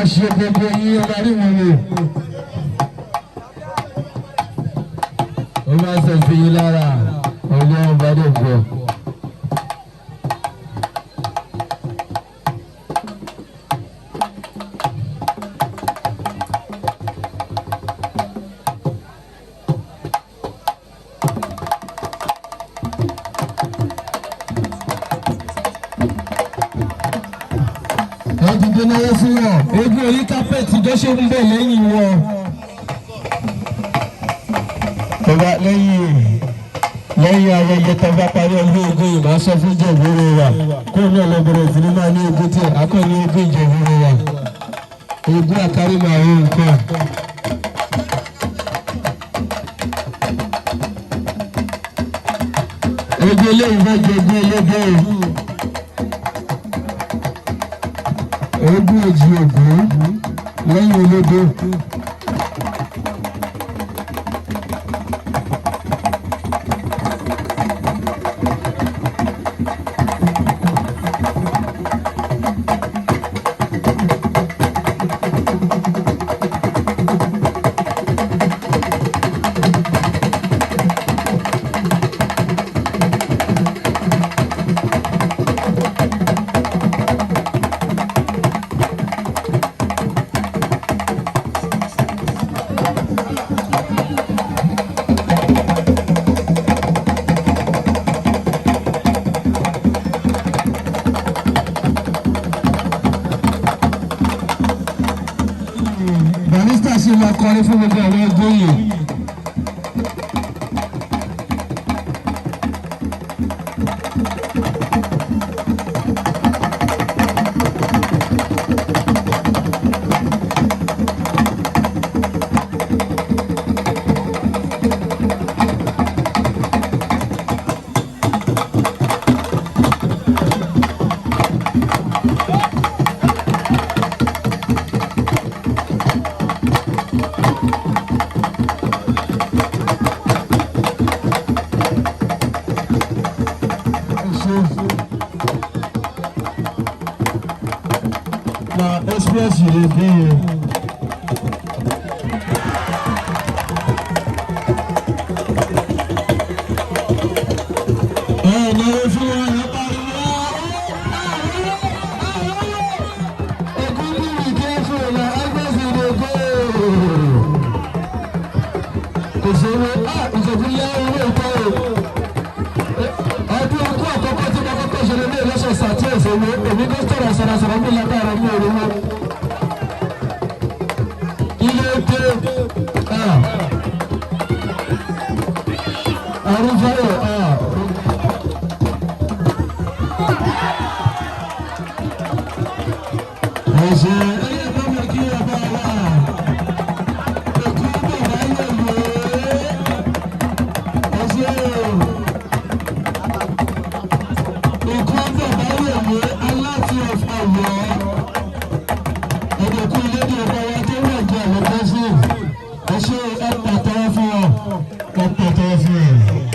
Máa ṣe gbogbo yín, ẹ máa rí wọn wò. Ó máa sọ sí yín lára, Ọlọ́run bá dẹ̀ gbọ́. Wọ́n ti dé náwó fún wọn. Eégún orí carpet tó ṣe ń bọ̀ lẹ́yìn wọn. Tọ́ba lẹ́yìn ayẹyẹ tó bá parí ọdún ogún yìí, máa sọ fún Jẹ̀búrò wa kó náà lọ bẹ̀rẹ̀ sí ní máa ní ogún tí akọ́ni ogún Ìjẹ̀búrò wa. Ogún àkárí máa rí nǹkan. Ogún eléyìí fẹ́ jẹ ogún elégbé o. Ogún èjì ògún lẹ́yìn olódò. Barrister sì máa kọrin fún gbogbo àwọn ẹgbẹ́ yìí. Na express you dey be o. Ẹ náwó fún wọn, ẹ pariwo. Ogun ní ìkẹ́fù na express you dey go. Kò sówó, ìjọba ilé owó ìtọ́ o. Ọdún ọkọ àkọ́kọ́ tí mo kọ́kọ́ ṣe lé lọ́sọ̀ọ̀sẹ̀ àti ẹ̀sẹ̀ wo èmi kò sọ̀rọ̀ sọ̀rọ̀ sọ̀rọ̀ mi látara mi ò rówó. Ilé dé arúfáyọ̀. Ẹ̀ṣẹ̀ ẹ̀yẹ bá mi kí ẹ bá wà. Èkó bàbá yẹ̀ wò ó. Ẹ̀ṣẹ̀ ikú bàbá yẹ̀wò aláti ọ̀fọ̀ wọ̀ ẹ̀dẹ̀kú ilédè ọba wa tó wà jẹ́ àlọ́kọ́ sí. Ẹ ṣe, ẹ pàtẹ́wọ́ fún ọ, ẹ pàtẹ́wọ́ fún ọ.